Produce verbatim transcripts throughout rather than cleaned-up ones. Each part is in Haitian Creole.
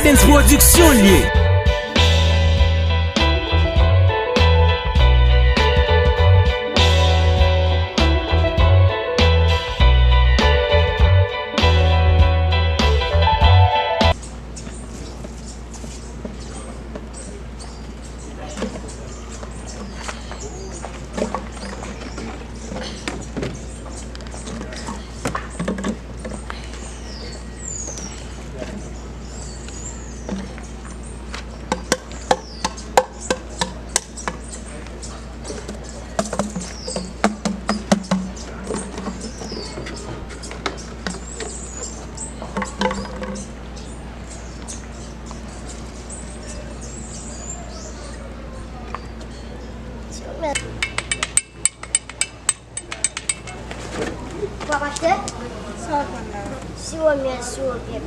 Prince Production l ye. W ap achte? Sa w ap vann la? Siwo myèl, siwo pyè.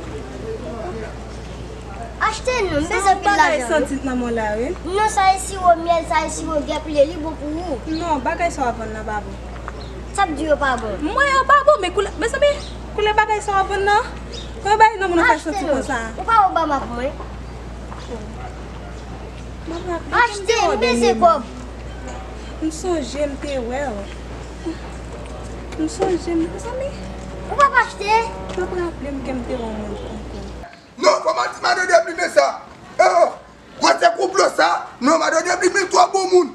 Achte non, m bezwen pil lajan. Bagay santi nan men w la, wi. Non, sa e siwo myèl, sa e siwo pyè, li bon pou ou. Non, bagay sa w ap vann nan pa bon. Sa ap di yo pa bon? Mwen yo pa bon, men koulè, mezanmi, koulè bagay sa w ap vann nan? Koulè bagay nan moun nan fè santi konsa? Ou pa wè w ba m ap mwen? Achte, m bezwen kòb. M sonje m te wè w. M sonje m, mezanmi. Ou p ap achte? M ap raple m ke m te wè w menm ankò. Non, fò m al di madan Deplimen sa. Oh, oh. Wè se konplo sa. Non, madan Deplimen twò bon moun.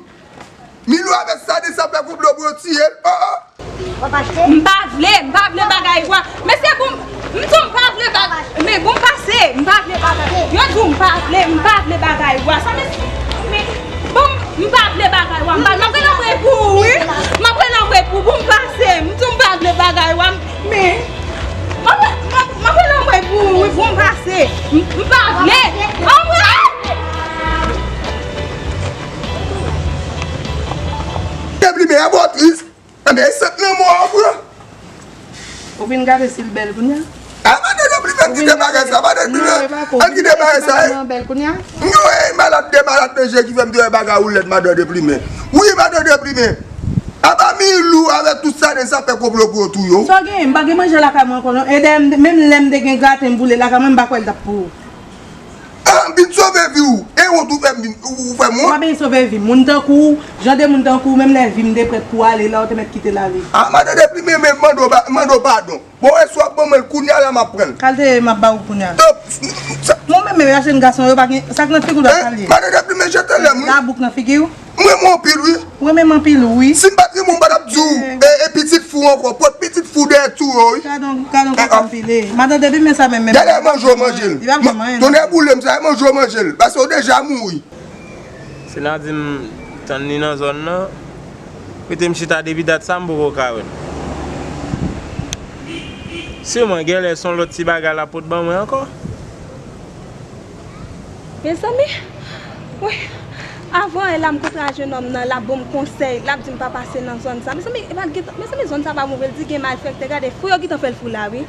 Milo avèk Sade sa fè konplo pou yo tiye l. Oh, oh. W ap achte? M pa vle, m pa vle bagay wa. Mesye, bon, m di w m pa vle bagay. Men bon pase, m pa vle bagay. Yo di w m pa vle, m pa vle bagay wa. Sa mesye, men bon, m pa vle bagay wa. M pa, m ap rele anmwe pou ou, wi. M ap rele anmwe pou ou, bon pase. M di w m pa vle bagay wa. Men, m ap, m ap, m ap rele anmwe pou ou, wi, bon pase. M, m pa vle. Anmwe! Deplimen, a bò tris. Anben, e sant lanmò a w pran. Ou vin gade si l bèl kounye a? A, madan Deplimen, kite bagay sa, madan Deplimen. Al kite bagay sa, e. Bèl kounye a? Non, e malad de malad nan je ki fè m te wè bagay ou lèd, madan Deplimen. Wi, madan Deplimen. Apa Milou avèk tout sa de sa fè konplo pou yo touye w. Sa w genyen? M pa gen manje lakay mwen ankò non. E dayè, m, menm lè m te gen graten m boule lakay mwen, m pa kwè l t ap pou ou. Ah, m vin sove vi w. E wont ou fè m vin, ou, ou fè m wont? Ou pa bezwen sove vi m. Moun tankou w, jan de moun tankou w, menm lè vi m te prèt pou ale, la w te mèt kite l ale. Ah, madan Deplimen, men mande w pa, mande w padon. Bon, e si w ap ban mwen l kounye a la, m ap pran l. Kalite m ap ba ou kounye a. Bon, men, men, jèn gason yo pa gen, sa k nan figi w la, sa l ye? Madan Deplimen, jete lè m, wi. Labouk nan figi w. M renmen w anpil, wi. Ou renmen m anpil, wi. Si m pa t renmen w, m pa t ap di w, e, e pitit fou ankò. Pot pitit fou dèyè tou yo, wi. Gadon, gadon kòk anpile. Madan Deplimen sa menm, menm. Gade manje w manje l. Li p ap janm anyen, non. Tonnè boule m, sa e manje w manje l. Paske w deja mouri. Sila di m tann li nan zòn nan. Kote m chita depi dat sa, m poko ka wè l. Siman, genlè se yon lòt ti bagay l ap pot ban mwen ankò. Mezanmi, wi, avan yè la m kontre a jèn òm nan, l ap ban m konsèy, l ap di m pa pase nan zòn sa. Mezanmi, e pa gentan, mezanmi, zòn sa pa move, l di gen malfektè, gade fou yo gentan fè l fou la, wi.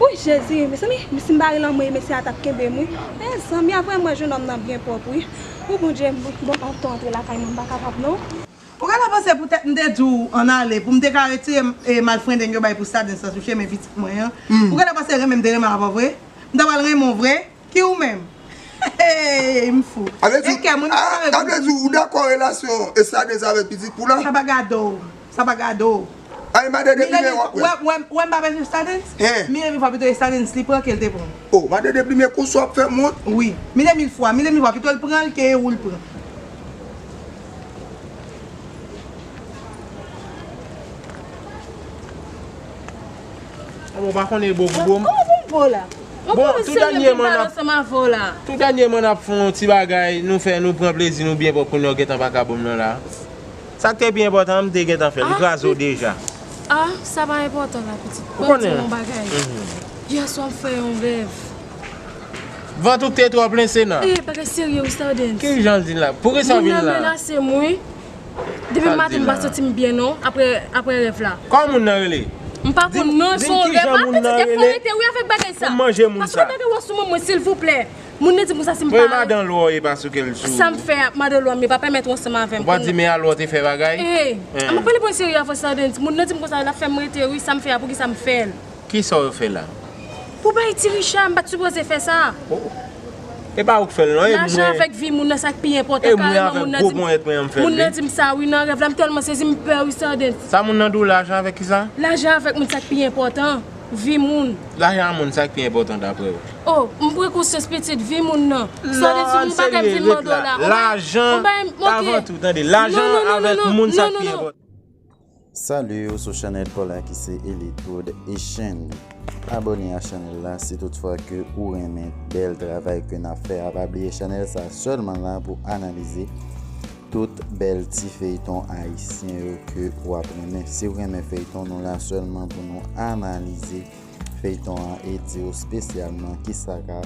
Wi, Jezi, mezanmi, si m pa rele anmwe, mesye a t ap kenbe m, wi. Mezanmi, avan yè m wè jèn òm nan byen pwòp, wi. Wi, Bondye, bon, antan antre lakay mwen, m pa kapab, non. Ou gentan panse poutèt m te di w ann ale, pou m te ka retire, e, malfrendeng yo bay pou Stadens lan sou chemen pitit mwen an? Ou gentan panse renmen m te renmen w, pa vre? M ta pral renmen w vre? Ki ou menm? Hey, m fou. E kè moun, a, sa vle di ou dakò relasyon Estadens avèk pitit pou la? Sa pa gade w. Sa pa gade w. Ay, madan Deplimen w ap wè. Wè, wè, wè m pa bezwen Estadens? Milè mil fwa pito Estadens li pran ke l te pran. Oh, madan Deplimen konsa w ap fè m wont? Wi. Milè mil fwa, milè mil fwa pito l pran l ke ou l pran. Bon, ou pa konnen e bo pou bo m. Kòman pou m bo la? Bon, tou dènyèman n ap, tou dènyèman n ap fè yon ti bagay, nou fè, nou pran plezi nou byen pwòp, kounye a w gentan pa ka bo m nan la. Sa k te pi enpòtan an, m te gentan fè l, li kraze w deja. Ah, sa pa enpòtan la, pitit. Ou konnen. Ban m di w yon bagay. Yè swa m fè yon rèv. Vant ou te twò plen, Sena. Eh, bagay serye wi, Stardens. Ki jan l di la? Poukisa w vin la? Moun nan menase m wi. Depi maten m pa santi m byen non, apre, apre rèv la. Kòman moun nan rele? M pa konn non, se yon rèv. Apre ti te fò rete wi avèk bagay sa. Pou manje moun sa. Paske bagay w ap sou mwen, silvouplè. Moun nan di m konsa si m pa. Madan lwa w ye pa sou kè l sou. Sa m fè a, madan lwa m ye pa pèmèt w ansanm avè m. Ou pa di men alò w te fè bagay? Eh, m ap pale pou yon serye avè Stardens. Moun nan di m konsa l ap fè m rete wi, sa m fè a, poukisa m fè l? Kisa w fè la? Pou bay ti Richard, m pa t sipoze fè sa. Oh. E pa ou k fè l non, e mwen. Lajan avèk vi moun nan sa k pi enpòtan. Kareman moun nan di m, moun nan di m sa wi nan rèv la, m tèlman sezi, m pè wi Stardens. Sa moun nan di w lajan avèk kisa? Lajan avèk moun sa k pi enpòtan. Vi moun. Lajan a moun sa k pi enpòtan dapre w? Oh, m pran konsyans pitit, vi moun nan. Stardens, m pa ka vin mande w la. Lajan, avan tou, tande, lajan avèk moun sa k pi enpòtan. Salut, ou sou chanèl pa w la ki se Elite Prod Asian. Abòne a chanèl la si toutfwa ke ou renmen bèl travay ke n ap fè a. Pa bliye chanèl sa sèlman la pou analize tout bèl ti feyton ayisyen yo ke w ap renmen. Si w renmen feyton, nou la sèlman pou nou analize feyton an e di w espesyalman kisa ka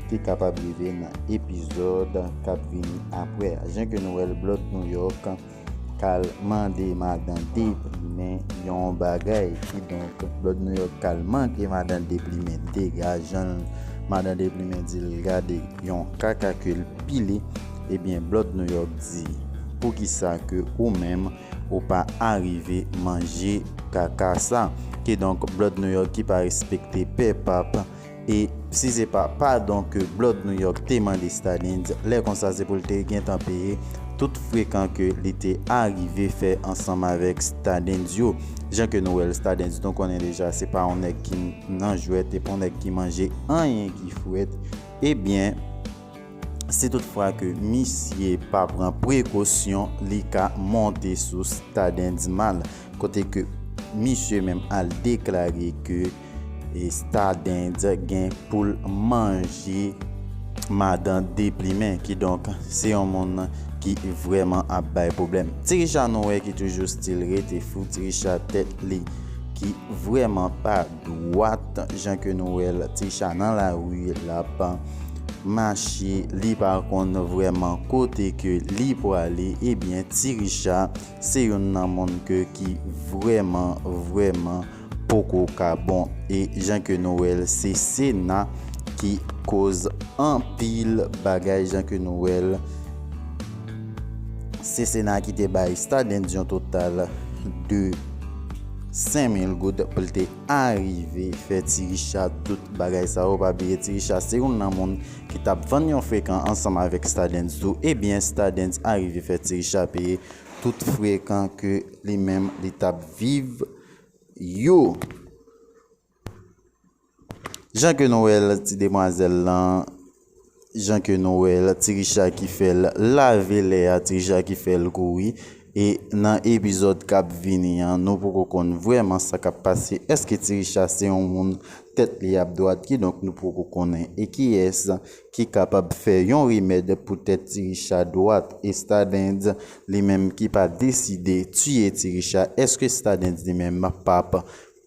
ki kapab rive nan epizòd k ap vini apre a. Jan ke nou wè l, Blood New York k al mande madan Deplimen yon bagay. Kidonk, Blood New York k al mande madan Deplimen dega, jan madan Deplimen di l gade yon kaka ke l pile, ebyen, Blood New York di, poukisa ke ou menm ou pa arive manje kaka sa? Kidonk, Blood New York ki pa respekte pè p ap E si se pa padon ke Blood New York te mande Stardens, lè konsa se pou l te gentan peye tout frekan ke li te arive fè ansanm avèk Stardens yo. Jan ke nou wè l, Stardens, nou konnen deja se pa yon nèg ki nan jwèt, e pa yon nèg ki manje anyen ki frèt. Ebyen, si toutfwa ke misye pa pran prekosyon, li ka monte sou Stardens mal, kote ke misye menm al deklare ke e Stardens gen pou l manje madan Deplimen, kidonk se yon moun ki vrèman ap bay pwoblèm. Ti Richa nou wè ki toujou still rete fou, Ti Richa tèt li ki vrèman pa dwat, jan ke nou wè l, Ti Richa nan lari l ap mache, li pa konn vrèman kote ke li pwale, ebyen Ti Richa se youn nan moun ke ki vrèman, vrèman poko ka bon. E jan ke nou wè l, se Sena ki koz anpil bagay, jan ke nou wè l. Se Sena ki te bay Stardens yon total de senk mil goud pou l te arive fè Ti Richa tout bagay sa yo. Pa bliye Ti Richa se youn nan moun ki t ap vann yon frekan ansanm avèk Stardens tou. Ebyen, Stardens arive fè Ti Richa peye tout frekan ke li menm li t ap viv yo. Jan ke nou wè l, ti demwazèl lan, jan ke nou wè l, Ti Richa ki fè l lave lè a, Ti Richa ki fè l kouri. E nan epizòd k ap vini an, nou poko konn vrèman sa k ap pase. Èske Ti Richa se yon moun tèt li ap dwat, kidonk nou poko konnen? E kiyès ki kapab fè yon remèd pou tèt Ti Richa dwat? E Stardens li menm ki pa deside tiye Ti Richa, èske Stardens li menm p ap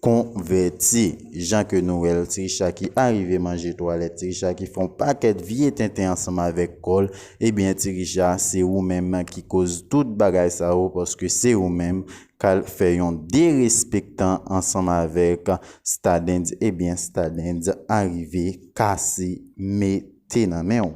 konvèti? Jan ke nou wè l, Ti Richa ki arive manje twalèt, Ti Richa ki fè yon pakèt vye tenten ansanm avèk kò l, ebyen Ti Richa se ou menm ki koz tout bagay sa yo, paske se ou menm k al fè yon derespektan ansanm avèk Stardens, ebyen Stardens arive kase mete nan men w.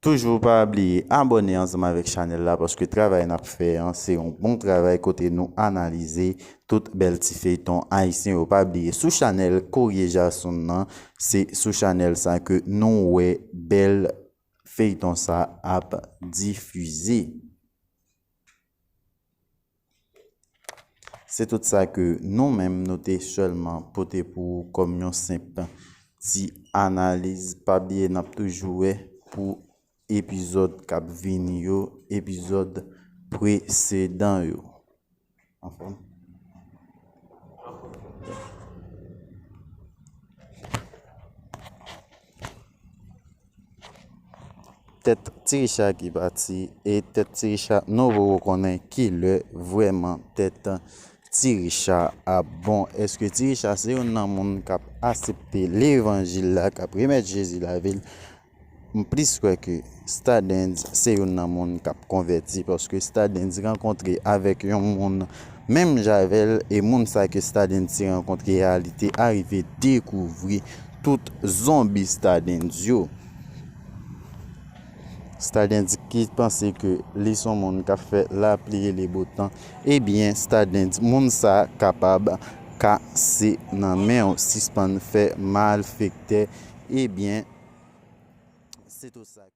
Toujou pa bliye abòne ansanm avèk chanèl la, paske travay n ap fè an se yon bon travay kote nou analize tout bèl ti feyton ayisyen yo. Pa bliye sou chanèl Korye Jason nan, se sou chanèl sa ke nou wè bèl feyton sa ap difize. Se tout sa ke nou menm nou te sèlman pote pou ou kòm yon senp ti analiz. Pa bliye n ap toujou wè pou epizòd k ap vini yo, epizòd presedan yo. Anfòm. Tèt Ti Richa ki pati e tèt Ti Richa nou poko konnen kilè vrèman tèt Ti Richa ap bon. Èske Ti Richa se youn nan moun k ap asepte levanjil la, k ap remèt Jezi lavi l? M plis kwè ke Stardens se youn nan moun k ap konvèti, paske Stardens rankontre avèk yon moun menm jan avè l, e moun sa ke Stardens te rankontre a, li te arive dekouvri tout zonbi Stardens yo. Stardens ki panse ke li se yon moun k ap fè lapli rele botan, ebyen Stardens, moun sa kapab kase nan men w. Sispann fè malfektè Ebyen, se tou sa.